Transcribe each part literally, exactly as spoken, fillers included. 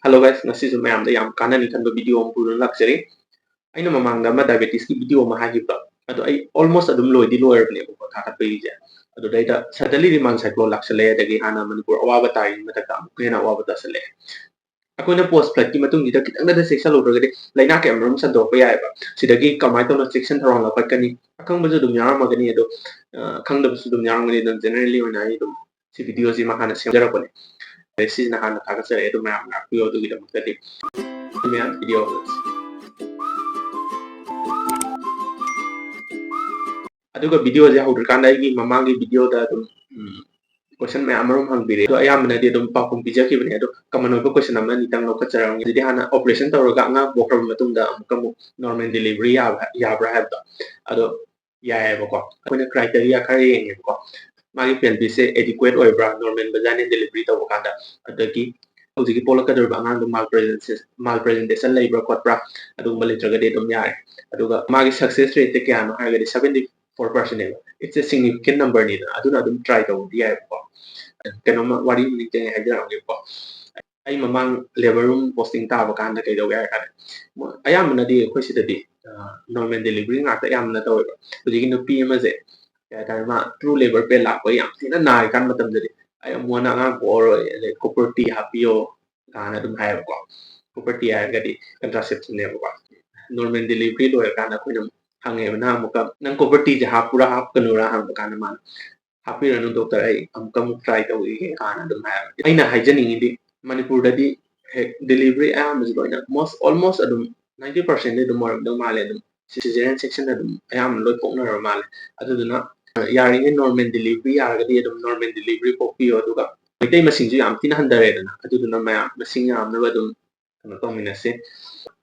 Hello guys, ꯉꯁꯤꯁꯨ ꯃꯌꯥꯝꯗ ꯌꯥꯝ ꯀꯥꯟꯅꯅꯤ ꯈꯟꯕ ꯚꯤꯗꯤꯑꯣ ꯑꯃ ꯄꯨꯗꯨꯅ ꯂꯥꯛꯆꯔꯤ꯫ ꯑꯩꯅ ꯃꯃꯥꯡꯗ ꯑꯃ ꯗꯥꯏꯕꯦꯇꯤꯁꯀꯤ ꯚꯤꯗꯤꯑꯣ ꯑꯃ ꯍꯥꯏꯈꯤꯕ, ꯑꯗꯣ ꯑꯩ almost ꯑꯗꯨꯝ ꯂꯣꯏꯗꯤ ꯂꯣꯏꯔꯕꯅꯦꯕꯀꯣ ꯊꯥꯒꯠꯄꯒꯤꯁꯦ꯫ ꯑꯗꯨꯗꯩꯗ suddenly rheumatoid cyclone ꯂꯥꯛꯁꯜꯂꯛꯑꯦ, ꯑꯗꯒꯤ ꯍꯥꯟꯅ ꯃꯅꯤꯄꯨꯔ ꯑꯋꯥꯕ ꯇꯥꯔꯤꯉꯩ ꯃꯊꯛꯇ ꯑꯃꯨꯛꯀ ꯍꯦꯟꯅ ꯑꯋꯥꯕ ꯇꯥꯁꯜꯂꯛꯑꯦ꯫ ꯑꯩꯈꯣꯏꯅ post floodꯀꯤ ꯃꯇꯨꯡꯁꯤꯗ ꯈꯤꯇꯪꯗ ꯆꯦꯛꯁꯜꯍꯧꯗ꯭ꯔꯒꯗꯤ ꯂꯩꯅꯥ ꯀꯌꯥ ꯑꯃꯔꯣꯝ ꯁꯟꯗꯣꯔꯛꯄ ꯌꯥꯏꯑꯕ꯫ ꯁꯤꯗꯒꯤ ꯀꯃꯥꯏꯅ ꯇꯧꯅ ꯆꯦꯛꯁꯤꯟ ꯊꯧꯔꯥꯡ ꯂꯧꯈꯠꯀꯅꯤ? ꯑꯈꯪꯕꯁꯨ ꯑꯗꯨꯝ ꯌꯥꯎꯔꯝꯃꯒꯅꯤ, ꯑꯗꯣ, ꯑ, ꯈꯪꯗꯕꯁꯨ ꯑꯗꯨꯝ ꯌꯥꯎꯔꯝꯒꯅꯤ꯫ ꯑꯗꯨꯝ generally ꯑꯣꯏꯅ ꯑꯩ ꯑꯗꯨꯝ ꯁꯤ ꯚꯤꯗꯤꯑꯣꯁꯤꯃ ꯍꯥꯟꯅ ꯁꯦꯝꯖꯔꯛꯄꯅꯦ꯫ ꯑꯗꯩ ꯁꯤꯁꯤꯅ ꯍꯥꯟꯅ ꯊꯥꯒꯠꯆꯔꯛꯑꯦ, ꯑꯗꯨꯝ ꯃꯌꯥꯝ ꯉꯥꯛꯄꯤꯌꯣ ꯑꯗꯨꯒꯤꯗꯃꯛꯇꯗꯤ꯫ ꯃꯌꯥꯝ ꯚꯤꯗꯤꯑꯣ ꯑꯗꯨꯒ ꯚꯤꯗꯤꯑꯣꯁꯦ ꯍꯧꯗ꯭ꯔꯤꯀꯥꯟꯗ ꯑꯩꯒꯤ ꯃꯃꯥꯡꯒꯤ ꯚꯤꯗꯤꯑꯣꯗ ꯑꯗꯨꯝ, ꯎꯝ, question ꯃꯌꯥꯝ ꯑꯃ ꯍꯪꯕꯤꯔꯦ꯫ ꯑꯗꯣ ꯑꯌꯥꯝꯕꯅꯗꯤ ꯑꯗꯨꯝ ꯄꯥꯎꯈꯨꯝ ꯄꯤꯖꯈꯤꯕꯅꯦ꯫ ꯑꯗꯣ common ꯑꯣꯏꯕ question ꯑꯃ ꯑꯅꯤꯇꯪ ꯂꯧꯈꯠꯆꯔꯝꯒꯦ꯫ ꯑꯗꯨꯗꯤ ꯍꯥꯟꯅ operation ꯇꯧꯔꯒ ꯑꯉꯥꯡ ꯄꯣꯛꯈ꯭ꯔꯕ ꯃꯇꯨꯡꯗ ꯑꯃꯨꯛꯀ ꯑꯃꯨꯛ normal delivery ꯌꯥꯕ꯭ꯔꯥ, ꯌꯥꯕ꯭ꯔꯥ ꯍꯥꯏꯕꯗꯣ꯫ ꯑꯗꯣ ꯌꯥꯏꯑꯕꯀꯣ꯫ ꯑꯩꯈꯣꯏꯅ criteria ꯈꯔ ꯌꯦꯡꯉꯦꯕꯀꯣ꯫ ꯃꯥꯒꯤ pelvisꯁꯦ adequate ꯑꯣꯏꯕ꯭ꯔꯥ normal vaginal delivery ꯇꯧꯕ ꯀꯥꯟꯗ, ꯑꯗꯒꯤ ꯍꯧꯖꯤꯛꯀꯤ ꯄꯣꯛꯂꯛꯀꯗꯧꯔꯤꯕ ꯑꯉꯥꯡꯗꯣ malpresentation, malpresentation ꯂꯩꯕ꯭ꯔꯥ ꯈꯣꯠꯄ꯭ꯔꯥ, ꯑꯗꯨꯒꯨꯝꯕ ꯂꯩꯇ꯭ꯔꯒꯗꯤ ꯑꯗꯨꯝ ꯌꯥꯔꯦ꯫ ꯑꯗꯨꯒ ꯃꯥꯒꯤ success rateꯁꯦ ꯀꯌꯥꯅꯣ ꯍꯥꯏꯔꯒꯗꯤ seventy four percentꯅꯦꯕ꯫ It's a significant numberꯅꯤꯗꯅ, ꯑꯗꯨꯅ ꯑꯗꯨꯝ try ꯇꯧꯕꯗꯤ ꯌꯥꯏꯑꯕꯀꯣ꯫ ꯀꯩꯅꯣꯝꯃ ꯋꯥꯔꯤ ꯑꯃ ꯅꯤꯡꯁꯤꯡꯉꯦ, ꯍꯥꯏꯖꯔꯛꯑꯒꯦꯀꯣ꯫ ꯑꯩ ꯃꯃꯥꯡ labour room posting ꯇꯥꯕ ꯀꯥꯟꯗ ꯀꯩꯗꯧꯒꯦ ꯍꯥꯏ ꯀꯥꯟꯗ, ꯃꯣꯏ ꯑꯌꯥꯝꯕꯅꯗꯤ ꯑꯩꯈꯣꯏ ꯁꯤꯗꯗꯤ, ꯑ, normal delivery ꯉꯥꯛꯇ ꯑꯌꯥꯝꯕꯅ ꯇꯧꯋꯦꯕ꯫ ꯍꯧꯖꯤꯛꯀꯤ ꯅꯨꯄꯤ ꯑꯃꯁꯦ, ꯀꯩ ꯍꯥꯏꯇꯥꯔꯦ, ꯃꯥ true labour pain ꯂꯥꯛꯄ ꯌꯥꯝ ꯊꯤꯅ ꯅꯥꯔꯤꯀꯥꯟ ꯃꯇꯝꯗꯗꯤ, "ꯑꯩ ꯑꯃꯨꯛ ꯍꯟꯅ ꯑꯉꯥꯡ ꯄꯣꯛꯑꯔꯣꯏ, ꯑꯗꯩ copper T ꯍꯥꯞꯄꯤꯌꯣ" ꯀꯥꯏꯅ ꯑꯗꯨꯝ ꯍꯥꯏꯌꯦꯕꯀꯣ꯫ Copper T ꯍꯥꯏꯔꯒꯗꯤ contraceptiveꯅꯦꯕꯀꯣ꯫ Normal delivery ꯂꯣꯏꯔꯀꯥꯟꯗ ꯑꯩꯈꯣꯏꯅ ꯑꯃꯨꯛ ꯍꯪꯉꯦꯕ, "ꯅꯪ ꯑꯃꯨꯛꯀ, ꯅꯪ copper Tꯁꯦ ꯍꯥꯞꯄꯨꯔꯥ ꯍꯥꯞꯀꯅꯨꯔꯥ?" ꯍꯪꯕ ꯀꯥꯟꯗ ꯃꯥꯅ, "ꯍꯥꯞꯄꯤꯔꯅꯨ doctor, ꯑꯩ ꯑꯃꯨꯛꯀ ꯑꯃꯨꯛ try ꯇꯧꯈꯤꯒꯦ" ꯀꯥꯏꯅ ꯑꯗꯨꯝ ꯍꯥꯏꯌꯦꯕ꯫ ꯑꯩꯅ ꯍꯥꯏꯖꯅꯤꯡꯉꯤꯗꯤ, ꯃꯅꯤꯄꯨꯔꯗꯗꯤ ꯍꯦꯛ delivery ꯑꯌꯥꯝꯕꯁꯤ ꯂꯣꯏꯅ most, almost ꯑꯗꯨꯝ ninety percentꯗꯤ ꯑꯗꯨꯝ ꯑꯣꯏꯔꯝꯗꯧ ꯃꯥꯜꯂꯦ, ꯑꯗꯨꯝ cesarean section ꯑꯗꯨꯝ ꯑꯌꯥꯝꯕ ꯂꯣꯏ ꯄꯣꯛꯅꯔꯕ ꯃꯥꯜꯂꯦ꯫ ꯑꯗꯨꯗꯨꯅ, ꯑ, ꯌꯥꯔꯤꯉꯩ normal delivery ꯌꯥꯔꯒꯗꯤ ꯑꯗꯨꯝ normal delivery ꯄꯣꯛꯄꯤꯌꯣ꯫ ꯑꯗꯨꯒ ꯃꯩꯇꯩ ꯃꯁꯤꯡꯁꯨ ꯌꯥꯝ ꯊꯤꯅ ꯍꯟꯊꯔꯦꯗꯅ, ꯑꯗꯨꯗꯨꯅ ꯃꯌꯥꯝ ꯃꯁꯤꯡ ꯌꯥꯝꯅꯕ ꯑꯗꯨꯝ ꯀꯩꯅꯣ ꯇꯧꯃꯤꯟꯅꯁꯤ꯫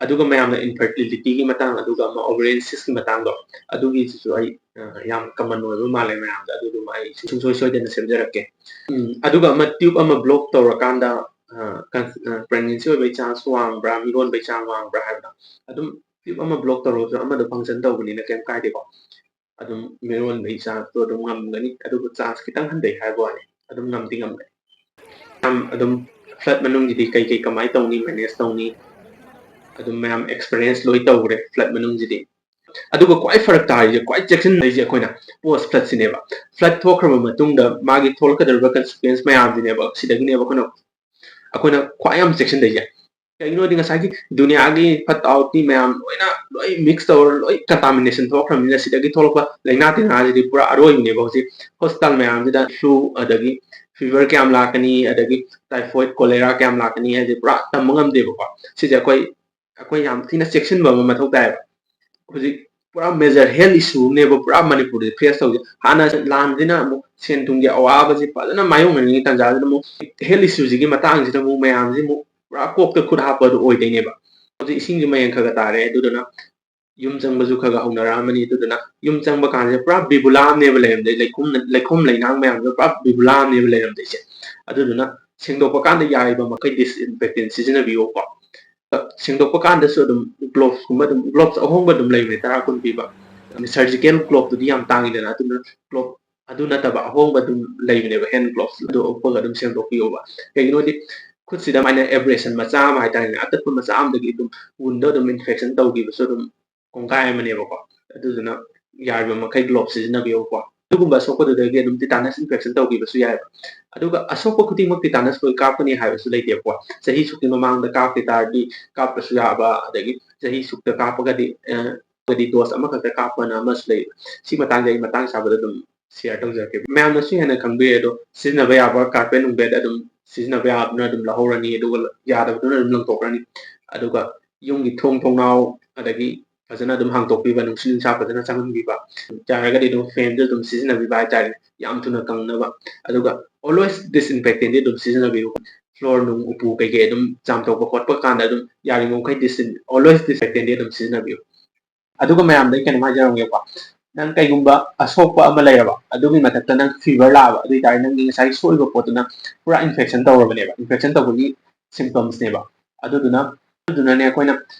ꯑꯗꯨꯒ ꯃꯌꯥꯝꯅ infertilityꯒꯤ ꯃꯇꯥꯡ, ꯑꯗꯨꯒ ꯑꯃ ovarian cystꯀꯤ ꯃꯇꯥꯡꯗꯣ, ꯑꯗꯨꯒꯤꯁꯤꯁꯨ ꯑꯩ, ꯑ, ꯌꯥꯝ common ꯑꯣꯏꯕ ꯃꯥꯜꯂꯦ ꯃꯌꯥꯝꯗ, ꯑꯗꯨꯗꯨꯃ ꯑꯩ ꯁꯨꯡꯁꯣꯏ ꯁꯣꯏꯗꯅ ꯁꯦꯝꯖꯔꯛꯀꯦ꯫ ꯎꯝ, ꯑꯗꯨꯒ ꯑꯃ tube ꯑꯃ block ꯇꯧꯔꯀꯥꯟꯗ, ꯑ, ꯀꯟ-, ꯑ, pregnancy ꯑꯣꯏꯕꯒꯤ chance ꯋꯥꯡꯕ꯭ꯔꯥ, ꯃꯤꯔꯣꯟꯕꯒꯤ chance ꯋꯥꯡꯕ꯭ꯔꯥ ꯍꯥꯏꯕꯗꯣ, ꯑꯗꯨꯝ tube ꯑꯃ block ꯇꯧꯔꯒꯁꯨ ꯑꯃꯗꯣ function ꯇꯧꯕꯅꯤꯅ ꯀꯩꯝ ꯀꯥꯏꯗꯦꯀꯣ꯫ ꯑꯗꯨꯝ ꯃꯤꯔꯣꯟꯕꯒꯤ chanceꯇꯣ ꯑꯗꯨꯝ ꯉꯝꯒꯅꯤ, ꯑꯗꯨꯕꯨ chance ꯈꯤꯇꯪ ꯍꯟꯊꯩ ꯍꯥꯏꯕ ꯋꯥꯅꯤ, ꯑꯗꯨꯝ ꯉꯝꯗꯤ ꯉꯝꯒꯅꯤ꯫ ꯌꯥꯝ ꯑꯗꯨꯝ Flood ꯃꯅꯨꯡꯁꯤꯗꯤ ꯀꯩ ꯀꯩ ꯀꯃꯥꯏꯅ ꯇꯧꯅꯤ, manage ꯇꯧꯅꯤ, ꯑꯗꯨꯝ ꯃꯌꯥꯝ experience ꯂꯣꯏ ꯇꯧꯈ꯭ꯔꯦ flood ꯃꯅꯨꯡꯁꯤꯗꯤ꯫ ꯑꯗꯨꯒ ꯈ꯭ꯋꯥꯏ ꯐꯔꯛ ꯇꯥꯔꯤꯁꯦ, ꯈ꯭ꯋꯥꯏ ꯆꯦꯛꯁꯤꯟꯅꯔꯤꯁꯦ ꯑꯩꯈꯣꯏꯅ post flood ꯁꯤꯅꯦꯕ꯫ Flood ꯊꯣꯛꯈ꯭ꯔꯕ ꯃꯇꯨꯡꯗ ꯃꯥꯒꯤ ꯊꯣꯛꯂꯛꯀꯗꯧꯔꯤꯕ consequence ꯃꯌꯥꯝꯁꯤꯅꯦꯕ, ꯁꯤꯗꯒꯤꯅꯦꯕ ꯑꯩꯈꯣꯏꯅ, ꯑꯩꯈꯣꯏꯅ ꯈ꯭ꯋꯥꯏ ꯌꯥꯝ ꯆꯦꯛꯁꯤꯟꯗꯣꯏꯁꯦ꯫ ꯀꯩꯒꯤꯅꯣꯗꯤ ꯉꯁꯥꯏꯒꯤ ꯗꯨꯅꯤꯌꯥꯒꯤ ꯐꯠꯇ ꯍꯥꯎꯗꯤ ꯃꯌꯥꯝ ꯂꯣꯏꯅ ꯂꯣꯏ mix ꯇꯧꯔ ꯂꯣꯏ contamination ꯊꯣꯛꯈ꯭ꯔꯕꯅꯤꯅ, ꯁꯤꯗꯒꯤ ꯊꯣꯛꯂꯛꯄ ꯂꯥꯏꯅꯥ ꯇꯤꯟꯅꯥꯁꯤꯗꯤ ꯄꯨꯔꯥ ꯑꯔꯣꯏꯕꯤꯅꯦꯕ꯫ ꯍꯧꯖꯤꯛ hospital ꯃꯌꯥꯝꯁꯤꯗ flu, ꯑꯗꯒꯤ fever ꯀꯌꯥꯝ ꯂꯥꯛꯀꯅꯤ, ꯑꯗꯒꯤ typhoid, cholera ꯀꯌꯥꯝ ꯂꯥꯛꯀꯅꯤ ꯍꯥꯏꯁꯦ ꯄꯨꯔꯥ ꯇꯝꯕ ꯉꯝꯗꯦꯕꯀꯣ꯫ ꯁꯤꯁꯦ ꯑꯩꯈꯣꯏ, ꯑꯩꯈꯣꯏ ꯌꯥꯝ ꯊꯤꯅ ꯆꯦꯛꯁꯤꯟꯕ ꯑꯃ ꯃꯊꯧ ꯇꯥꯏꯌꯦꯕ꯫ ꯍꯧꯖꯤꯛ ꯄꯨꯔꯥ major health issue ꯑꯃꯅꯦꯕ ꯄꯨꯔꯥ ꯃꯅꯤꯄꯨꯔꯗ face ꯇꯧꯔꯤꯁꯦ꯫ ꯍꯥꯟꯅ ꯂꯥꯟꯁꯤꯅ ꯑꯃꯨꯛ ꯁꯦꯟ ꯊꯨꯝꯒꯤ ꯑꯋꯥꯕꯁꯤ ꯐꯖꯅ ꯃꯥꯌꯣꯛꯅꯔꯤꯉꯩ ꯇꯥꯟꯖꯥꯁꯤꯗ ꯑꯃꯨꯛ health issue ꯁꯤꯒꯤ ꯃꯇꯥꯡꯁꯤꯗ ꯑꯃꯨꯛ ꯃꯌꯥꯝꯁꯤ ꯑꯃꯨꯛ ꯄꯨꯔꯥ ꯀꯣꯛꯇ ꯈꯨꯠ ꯍꯥꯞꯄ ꯑꯗꯨ ꯑꯣꯏꯗꯣꯏꯅꯦꯕ꯫ ꯍꯧꯖꯤꯛ ꯏꯁꯤꯡꯁꯤ ꯃꯌꯦꯡ ꯈꯔ ꯈꯔ ꯇꯥꯔꯦ, ꯑꯗꯨꯗꯨꯅ ꯌꯨꯝ ꯆꯪꯕꯁꯨ ꯈꯔ ꯈꯔ ꯍꯧꯅꯔꯛꯑꯃꯅꯤ꯫ ꯑꯗꯨꯗꯨꯅ ꯌꯨꯝ ꯆꯪꯕ ꯀꯥꯟꯁꯤꯗ ꯄꯨꯔꯥ ꯕꯤꯕꯨꯂꯥ ꯑꯃꯅꯦꯕ ꯂꯩꯔꯝꯗꯣꯏ, ꯂꯩꯈꯣꯝ, ꯂꯩꯈꯣꯝ ꯂꯩꯅꯥꯡ ꯃꯌꯥꯝꯗꯣ ꯄꯨꯔꯥ ꯕꯤꯕꯨꯂꯥ ꯑꯃꯅꯦꯕ ꯂꯩꯔꯝꯗꯣꯏꯁꯦ꯫ ꯑꯗꯨꯗꯨꯅ ꯁꯦꯡꯗꯣꯛꯄ ꯀꯥꯟꯗ ꯌꯥꯔꯤꯕ ꯃꯈꯩ disinfectant ꯁꯤꯖꯤꯟꯅꯕꯤꯌꯣꯀꯣ꯫ ꯁꯦꯡꯗꯣꯛꯄ ꯀꯥꯟꯗꯁꯨ ꯑꯗꯨꯝ gloves ꯀꯨꯝꯕ ꯑꯗꯨꯝ, gloves ꯑꯍꯣꯡꯕ ꯑꯗꯨꯝ ꯂꯩꯕꯅꯦ, ꯇꯔꯥ ꯀꯨꯟ ꯄꯤꯕ꯫ Surgical glove ꯇꯨꯗꯤ ꯌꯥꯝ ꯇꯥꯡꯉꯤꯗꯅ, ꯑꯗꯨꯅ glove ꯑꯗꯨ ꯅꯠꯇꯕ ꯑꯍꯣꯡꯕ ꯑꯗꯨꯝ ꯂꯩꯕꯅꯦꯕ, hand gloves, ꯑꯗꯨ ꯎꯞꯄꯒ ꯑꯗꯨꯝ ꯁꯦꯡꯗꯣꯛꯄꯤꯌꯣꯕ꯫ ꯀꯩꯒꯤꯅꯣꯗꯤ ꯈꯨꯠꯁꯤꯗ ꯑꯗꯨꯃꯥꯏꯅ abrasion ꯃꯆꯥ ꯑꯃ ꯍꯥꯏꯇꯥꯔꯦꯅꯦ, ꯑꯇꯠꯄ ꯃꯆꯥ ꯑꯃꯗꯒꯤ ꯑꯗꯨꯝ wound ꯗꯣ ꯑꯗꯨꯝ infection ꯇꯧꯈꯤꯕꯁꯨ ꯑꯗꯨꯝ ꯀꯣꯡꯒꯥꯏ ꯑꯃꯅꯦꯕꯀꯣ꯫ ꯑꯗꯨꯗꯨꯅ ꯌꯥꯔꯤꯕ ꯃꯈꯩ gloves ꯁꯤꯖꯤꯟꯅꯕꯤꯌꯨꯀꯣ꯫ ꯑꯗꯨꯒꯨꯝꯕ ꯑꯁꯣꯛꯄꯗꯨꯗꯒꯤ ꯑꯗꯨꯝ tetanus infection ꯇꯧꯈꯤꯕꯁꯨ ꯌꯥꯏꯕ꯫ ꯑꯗꯨꯒ ꯑꯁꯣꯛꯄ ꯈꯨꯗꯤꯡꯃꯛ tetanus ꯂꯣꯏ ꯀꯥꯞꯀꯅꯤ ꯍꯥꯏꯕꯁꯨ ꯂꯩꯇꯦꯕꯀꯣ꯫ ꯆꯍꯤ ꯁꯨꯛꯀꯤ ꯃꯃꯥꯡꯗ ꯀꯥꯞꯈꯤ ꯇꯥꯔꯗꯤ ꯀꯥꯞꯇ꯭ꯔꯁꯨ ꯌꯥꯕ, ꯑꯗꯒꯤ ꯆꯍꯤ ꯁꯨꯛꯇ ꯀꯥꯞꯄꯒꯗꯤ, ꯑ, ꯀꯥꯞꯄꯒꯗꯤ dose ꯑꯃꯈꯛꯇ ꯀꯥꯞꯄꯅ ꯑꯃꯁꯨ ꯂꯩ꯫ ꯁꯤ ꯃꯇꯥꯡꯗ ꯑꯩ ꯃꯇꯥꯡ ꯆꯥꯕꯗ ꯑꯗꯨꯝ share ꯇꯧꯖꯔꯛꯀꯦ꯫ ꯃꯌꯥꯝꯅꯁꯨ ꯍꯦꯟꯅ ꯈꯪꯕꯤꯔꯦ, ꯑꯗꯣ ꯁꯤꯖꯤꯟꯅꯕ ꯌꯥꯕ carpet ꯅꯨꯡꯄꯦꯠ ꯑꯗꯨꯝ ꯁꯤꯖꯤꯟꯅꯕ ꯌꯥꯕꯗꯨꯅ ꯑꯗꯨꯝ ꯂꯧꯍꯧꯔꯅꯤ, ꯑꯗꯨꯒ ꯌꯥꯗꯕꯗꯨꯅ ꯑꯗꯨꯝ ꯂꯪꯊꯣꯛꯈ꯭ꯔꯅꯤ꯫ ꯑꯗꯨꯒ ꯌꯨꯝꯒꯤ ꯊꯣꯡ ꯊꯣꯡꯅꯥꯎ, ꯑꯗꯒꯤ ꯐꯖꯅ ꯑꯗꯨꯝ ꯍꯥꯡꯇꯣꯛꯄꯤꯕ, ꯅꯨꯡꯁꯤꯠ ꯅꯨꯡꯁꯥ ꯐꯖꯅ ꯆꯪꯍꯟꯕꯤꯕ, ꯌꯥꯔꯒꯗꯤ ꯑꯗꯨꯝ fan ꯁꯨ ꯑꯗꯨꯝ ꯁꯤꯖꯤꯟꯅꯕꯤꯕ ꯍꯥꯏꯇꯥꯔꯦ, ꯌꯥꯝ ꯊꯨꯅ ꯀꯪꯅꯕ꯫ ꯑꯗꯨꯒ always disinfectant ꯗꯤ ꯑꯗꯨꯝ ꯁꯤꯖꯤꯟꯅꯕꯤꯌꯨ, floor ꯅꯨꯡ ꯎꯄꯨ ꯀꯩꯀꯩ ꯑꯗꯨꯝ ꯆꯥꯝꯊꯣꯛꯄ ꯈꯣꯠꯄ ꯀꯥꯟꯗ ꯑꯗꯨꯝ ꯌꯥꯔꯤꯕꯃꯈꯩ disin-, always disinfectant ꯗꯤ ꯑꯗꯨꯝ ꯁꯤꯖꯤꯟꯅꯕꯤꯌꯨ꯫ ꯑꯗꯨꯒ ꯃꯌꯥꯝꯗ ꯑꯩ ꯀꯩꯅꯣꯝ ꯍꯥꯏꯖꯔꯝꯒꯦꯀꯣ, ꯅꯪ ꯀꯩꯒꯨꯝꯕ ꯑꯁꯣꯛꯄ ꯑꯃ ꯂꯩꯔꯕ, ꯑꯗꯨꯒꯤ ꯃꯊꯛꯇ ꯅꯪ fever ꯂꯥꯛꯑꯕ, ꯑꯗꯨ ꯑꯣꯏꯇꯥꯔꯗꯤ ꯅꯪꯒꯤ ꯉꯁꯥꯏꯒꯤ ꯁꯣꯛꯏꯕ ꯄꯣꯠꯇꯨꯅ ꯄꯨꯔꯥ infection ꯇꯧꯔꯕꯅꯦꯕ, infection ꯇꯧꯕꯒꯤ symptoms ꯅꯦꯕ꯫ ꯑꯗꯨꯗꯨꯅ, ꯑꯗꯨꯗꯨꯅꯅꯦ ꯑꯩꯈꯣꯏꯅ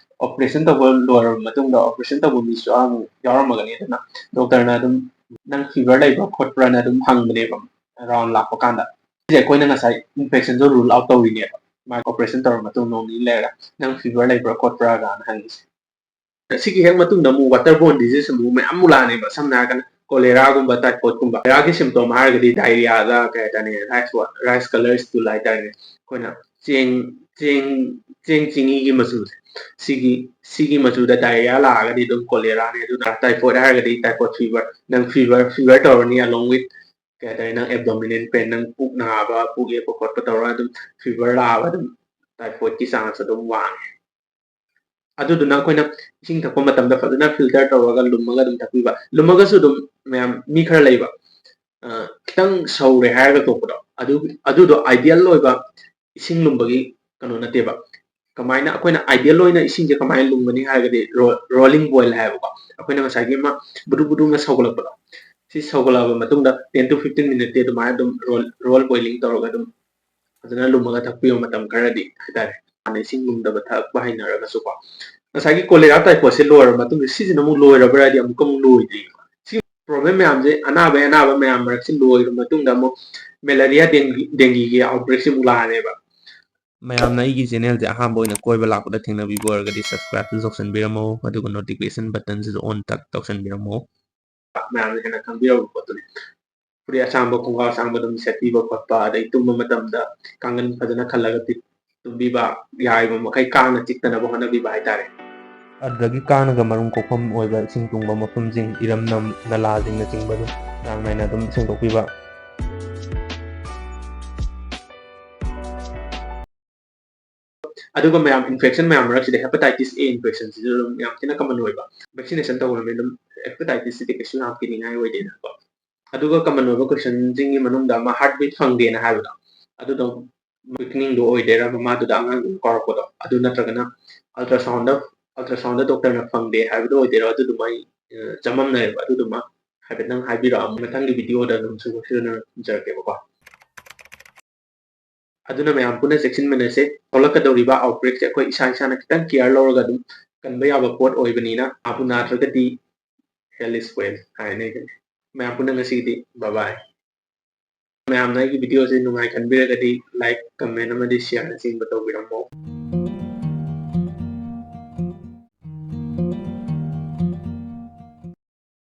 operation ꯇꯧꯕ ꯂꯣꯏꯔꯕ ꯃꯇꯨꯡꯗ, operation ꯇꯧꯕ ꯃꯤꯁꯨ ꯑꯃꯨꯛ ꯌꯥꯎꯔꯝꯃꯒꯅꯤ, ꯑꯗꯨꯅ doctor ꯅ ꯑꯗꯨꯝ ꯅꯪ fever ꯂꯩꯕ꯭ꯔꯥ ꯈꯣꯠꯄ꯭ꯔꯥꯅ ꯑꯗꯨꯝ ꯍꯪꯕꯅꯦꯕ round ꯂꯥꯛꯄ ꯀꯥꯟꯗ꯫ ꯁꯤꯁꯦ ꯑꯩꯈꯣꯏꯅ ꯉꯁꯥꯏ ꯏꯟꯐꯦꯛꯁꯟꯗꯣ ꯔꯨꯜ ꯑꯥꯎꯠ ꯇꯧꯔꯤꯅꯦꯕ꯫ ꯃꯥꯒꯤ ꯑꯣꯄꯔꯦꯁꯟ ꯇꯧꯔ ꯃꯇꯨꯡ ꯅꯣꯡ ꯅꯤꯅꯤ ꯂꯩꯔꯒ ꯅꯪ ꯐꯤꯚꯔ ꯂꯩꯕ꯭ꯔꯥ ꯈꯣꯠꯄ꯭ꯔꯥꯒꯅ ꯍꯪꯉꯤꯁꯦ꯫ ꯁꯤꯒꯤ ꯍꯦꯛ ꯃꯇꯨꯡꯗ ꯑꯃꯨꯛ ꯋꯥꯇꯔ ꯕꯣꯔꯟ ꯗꯤꯖꯤꯖ ꯑꯃꯨꯛ ꯃꯌꯥꯝ ꯑꯃꯨꯛ ꯂꯥꯛꯑꯅꯦꯕ꯫ ꯁꯝꯅ ꯍꯥꯏꯔꯒꯅ ꯀꯣꯂꯦꯔꯥꯒꯨꯝꯕ, ꯇꯥꯏꯐꯣꯏꯗꯀꯨꯝꯕ꯫ ꯀꯣꯂꯦꯔꯥꯒꯤ ꯁꯤꯝꯇꯣꯝ ꯍꯥꯏꯔꯒꯗꯤ ꯗꯥꯏꯔꯤꯌꯥꯗ ꯀꯩ ꯍꯥꯏꯇꯥꯔꯦ, ꯔꯥꯏꯁ ꯋꯥ-, ꯔꯥꯏꯁ ꯀꯂꯔ ꯁ꯭ꯇꯨꯜ ꯍꯥꯏꯇꯥꯔꯦꯅꯦ꯫ ꯑꯩꯈꯣꯏꯅ ꯆꯦꯡ ꯆꯦꯡ ꯆꯦꯡ ꯆꯤꯡꯍꯤꯒꯤ ꯃꯆꯨꯁꯦ, ꯁꯤꯒꯤ ꯁꯤꯒꯤ ꯃꯆꯨꯗ ꯗꯥꯏꯔꯤꯌꯥ ꯂꯥꯛꯑꯒꯗꯤ ꯑꯗꯨꯝ ꯀꯣꯂꯦꯔꯥꯅꯦ꯫ ꯑꯗꯨꯅ ꯇꯥꯏꯐꯣꯏꯗ ꯍꯥꯏꯔꯒꯗꯤ ꯇꯥꯏꯐꯣꯏꯗ ꯐꯤꯚꯔ, ꯅꯪ ꯐꯤꯚꯔ ꯐꯤꯚꯔ ꯇꯧꯔꯅꯤ, along with ꯀꯩ ꯍꯥꯏꯇꯥꯔꯦ, ꯅꯪ ꯑꯦꯕꯗꯣꯃꯤꯅꯦꯜ ꯄꯦꯟ, ꯅꯪ ꯄꯨꯛ ꯅꯥꯕ, ꯄꯨꯛ ꯌꯦꯛꯄ ꯈꯣꯠꯄ ꯇꯧꯔꯒ ꯑꯗꯨꯝ ꯐꯤꯚꯔ ꯂꯥꯛꯑꯒ ꯑꯗꯨꯝ ꯇꯥꯏꯐꯣꯏꯗꯀꯤ ꯆꯥꯟꯁ ꯑꯗꯨꯝ ꯋꯥꯡꯉꯦ꯫ ꯑꯗꯨꯗꯨꯅ ꯑꯩꯈꯣꯏꯅ ꯏꯁꯤꯡ ꯊꯛꯄ ꯃꯇꯝꯗ ꯐꯖꯅ ꯐꯤꯜꯇꯔ ꯇꯧꯔꯒ ꯂꯨꯝꯃꯒ ꯑꯗꯨꯝ ꯊꯛꯄꯤꯕ꯫ ꯂꯨꯝꯃꯒꯁꯨ ꯑꯗꯨꯝ ꯃꯌꯥꯝ ꯃꯤ ꯈꯔ ꯂꯩꯕ, ꯑ, ꯈꯤꯇꯪ ꯁꯧꯔꯦ ꯍꯥꯏꯔꯒ ꯇꯣꯛꯄꯗꯣ, ꯑꯗꯨ, ꯑꯗꯨꯗꯣ ꯑꯥꯏꯗꯤꯌꯦꯜ ꯑꯣꯏꯕ ꯏꯁꯤꯡ ꯂꯨꯝꯕꯒꯤ ꯀꯩꯅꯣ ꯅꯠꯇꯦꯕ꯫ ꯀꯃꯥꯏꯅ ꯑꯩꯈꯣꯏꯅ ꯑꯥꯏꯗꯤꯌꯦꯜ ꯑꯣꯏꯅ ꯏꯁꯤꯡꯁꯦ ꯀꯃꯥꯏꯅ ꯂꯨꯝꯒꯅꯤ ꯍꯥꯏꯔꯒꯗꯤ, ꯔꯣ-, ꯔꯣꯂꯤꯡ ꯕꯣꯏꯜ ꯍꯥꯏꯌꯦꯕꯀꯣ꯫ ꯑꯩꯈꯣꯏꯅ ꯉꯁꯥꯏꯒꯤ ꯑꯃ ꯕꯨꯗꯨ ꯕꯨꯗꯨꯅ ꯁꯧꯒꯠꯂꯛꯄꯗꯣ, ꯁꯤ ꯁꯧꯒꯠꯂꯛꯑꯕ ꯃꯇꯨꯡꯗ ten to fifteen ꯃꯤꯅꯤꯠꯇꯤ ꯑꯗꯨꯃꯥꯏꯅ ꯑꯗꯨꯝ ꯔꯣꯜ, ꯔꯣꯜ ꯕꯣꯏꯂꯤꯡ ꯇꯧꯔꯒ ꯑꯗꯨꯝ ꯐꯖꯅ ꯂꯨꯝꯃꯒ ꯊꯛꯄꯤꯌꯣ ꯃꯇꯝ ꯈꯔꯗꯤ ꯍꯥꯏꯇꯥꯔꯦ꯫ ꯍꯥꯟꯅ ꯏꯁꯤꯡ ꯂꯨꯝꯗꯕ ꯊꯛꯄ ꯍꯩꯅꯔꯒꯁꯨꯀꯣ꯫ ꯉꯁꯥꯏꯒꯤ ꯀꯣꯂꯦꯔꯥ ꯇꯥꯏꯐꯣꯏꯗꯁꯦ ꯂꯣꯏꯔꯕ ꯃꯇꯨꯡꯗ ꯁꯤꯁꯤꯅ ꯑꯃꯨꯛ ꯂꯣꯏꯔꯕ꯭ꯔꯥ ꯍꯥꯏꯗꯤ ꯑꯃꯨꯛꯀ ꯑꯃꯨꯛ ꯂꯣꯏꯗ꯭ꯔꯤ꯫ ꯁꯤ ꯄ꯭ꯔꯣꯕ꯭ꯂꯦꯝ ꯃꯌꯥꯝꯁꯦ, ꯑꯅꯥꯕꯒꯤ ꯑꯅꯥꯕ ꯃꯌꯥꯝ ꯃꯔꯛꯁꯦ ꯂꯣꯏꯔꯕ ꯃꯇꯨꯡꯗ ꯑꯃꯨꯛ ꯃꯦꯂꯔꯤꯌꯥ, ꯗꯦꯡꯒꯤ, ꯗꯦꯡꯒꯤꯒꯤ ꯑꯥꯎꯠꯕ꯭ꯔꯦꯛꯁꯦ ꯑꯃꯨꯛ ꯂꯥꯛꯑꯅꯦꯕ꯫ ꯃꯌꯥꯝꯅ ꯑꯩꯒꯤ ꯆꯦꯅꯦꯜꯁꯦ ꯑꯍꯥꯟꯕ ꯑꯣꯏꯅ ꯀꯣꯏꯕ ꯂꯥꯛꯄꯗ ꯊꯦꯡꯅꯕꯤꯕ ꯑꯣꯏꯔꯒꯗꯤ subscribe ꯁꯨ ꯇꯧꯁꯟꯕꯤꯔꯝꯃꯣ, ꯑꯗꯨꯒ notification button ꯁꯤꯁꯨ on ꯇꯛ ꯇꯧꯁꯟꯕꯤꯔꯝꯃꯣ꯫ ꯃꯌꯥꯝꯅ ꯍꯦꯟꯅ ꯈꯪꯕꯤꯔꯕ ꯄꯣꯠꯇꯨꯅꯤ꯫ ꯐꯨꯔꯤꯠ ꯑꯁꯥꯡꯕ, ꯈꯣꯡꯒ꯭ꯔꯥꯎ ꯑꯁꯥꯡꯕ ꯑꯗꯨꯝ ꯁꯦꯠꯄꯤꯕ ꯈꯣꯠꯄ, ꯑꯗꯩ ꯇꯨꯝꯕ ꯃꯇꯝꯗ ꯀꯥꯡꯒꯟ ꯐꯖꯅ ꯈꯜꯂꯒ ꯇꯨꯝꯕꯤꯕ, ꯌꯥꯔꯤꯕ ꯃꯈꯩ ꯀꯥꯡꯅ ꯆꯤꯛꯇꯅꯕ ꯍꯣꯠꯅꯕꯤꯕ ꯍꯥꯏꯇꯥꯔꯦ꯫ ꯑꯗꯨꯗꯒꯤ ꯀꯥꯡꯅꯒ ꯃꯔꯨꯝ ꯀꯣꯛꯐꯝ ꯑꯣꯏꯕ ꯏꯁꯤꯡ ꯇꯨꯡꯕ ꯃꯐꯝꯁꯤꯡ, ꯏꯔꯝꯅꯝ, ꯅꯂꯥꯁꯤꯡꯅꯆꯤꯡꯕꯗꯨ ꯆꯥꯡ ꯅꯥꯏꯅ ꯑꯗꯨꯝ ꯁꯦꯡꯗꯣꯛꯄꯤꯕ꯫ ꯑꯗꯨꯒ ꯃꯌꯥꯝ, ꯏꯟꯐꯦꯛꯁꯟ ꯃꯌꯥꯝ ꯃꯔꯛꯁꯤꯗ ꯍꯦꯄꯥꯇꯥꯏꯇꯤꯁ ꯑꯦ ꯏꯟꯐꯦꯛꯁꯟꯁꯤꯁꯨ ꯑꯗꯨꯝ ꯌꯥꯝ ꯊꯤꯅ ꯀꯃꯟ ꯑꯣꯏꯕ꯫ ꯚꯦꯛꯁꯤꯅꯦꯁꯟ ꯇꯧꯈ꯭ꯔꯕꯅꯤꯅ ꯑꯗꯨꯝ ꯍꯦꯄꯥꯇꯥꯏꯇꯤꯁꯁꯤꯗꯤ ꯀꯩꯁꯨ ꯌꯥꯝ ꯀꯤꯅꯤꯡꯉꯥꯏ ꯑꯣꯏꯗꯦꯅꯀꯣ꯫ ꯑꯗꯨꯒ ꯀꯃꯟ ꯑꯣꯏꯕ ꯀꯣꯏꯁꯟꯁꯤꯡꯒꯤ ꯃꯅꯨꯡꯗ ꯑꯃ ꯍꯥꯔꯠ ꯕꯤꯠ ꯐꯪꯗꯦꯅ ꯍꯥꯏꯕꯗꯣ, ꯑꯗꯨꯗꯣ ꯀ꯭ꯋꯤꯛꯅꯤꯡꯗꯣ ꯑꯣꯏꯗꯣꯏꯔꯥ, ꯃꯃꯥꯗꯨꯗ ꯑꯉꯥꯡꯗꯨ ꯀꯧꯔꯛꯄꯗꯣ, ꯑꯗꯨ ꯅꯠꯇ꯭ꯔꯒꯅ ꯑꯜꯇ꯭ꯔꯥꯁꯥꯎꯟꯗ, ꯑꯜꯇ꯭ꯔꯥꯁꯥꯎꯟꯗ ꯗꯣꯛꯇꯔꯅ ꯐꯪꯗꯦ ꯍꯥꯏꯕꯗꯣ ꯑꯣꯏꯗꯣꯏꯔꯥ, ꯑꯗꯨꯗꯨꯃ ꯑꯩ, ꯑ, ꯆꯃꯝꯅꯔꯦꯕ꯫ ꯑꯗꯨꯗꯨꯃ ꯍꯥꯏꯐꯦꯠꯇꯪ ꯍꯥꯏꯕꯤꯔꯛꯑꯣ, ꯃꯊꯪꯒꯤ ꯚꯤꯗꯤꯑꯣꯗ ꯑꯗꯨꯝ ꯁꯤꯟꯗꯣꯛ ꯁꯤꯟꯗꯣꯛꯅ ꯊꯝꯖꯔꯛꯀꯦꯕꯀꯣ꯫ ꯑꯗꯨꯅ ꯃꯌꯥꯝ ꯄꯨꯟꯅ ꯆꯦꯛꯁꯤꯟꯃꯤꯟꯅꯁꯦ꯫ ꯊꯣꯛꯂꯛꯀꯗꯧꯔꯤꯕ ꯑꯥꯎꯠꯕ꯭ꯔꯦꯛꯁꯦ ꯑꯩꯈꯣꯏ ꯏꯁꯥ ꯏꯁꯥꯅ ꯈꯤꯇꯪ ꯀꯤꯌꯔ ꯂꯧꯔꯒ ꯑꯗꯨꯝ ꯀꯟꯕ ꯌꯥꯕ ꯄꯣꯠ ꯑꯣꯏꯕꯅꯤꯅ, ꯅꯥꯕꯨ ꯅꯥꯗ꯭ꯔꯒꯗꯤ health is wealth ꯍꯥꯏꯅꯩꯗꯨꯅꯤ꯫ ꯃꯌꯥꯝ ꯄꯨꯟꯅ ꯉꯁꯤꯒꯤꯗꯤ bye bye꯫ ꯃꯌꯥꯝꯅ ꯑꯩꯒꯤ video ꯁꯦ ꯅꯨꯡꯉꯥꯏ ꯈꯟꯕꯤꯔꯒꯗꯤ like, comment ꯑꯃꯗꯤ share ꯅꯆꯤꯡꯕ ꯇꯧꯕꯤꯔꯝꯃꯣ꯫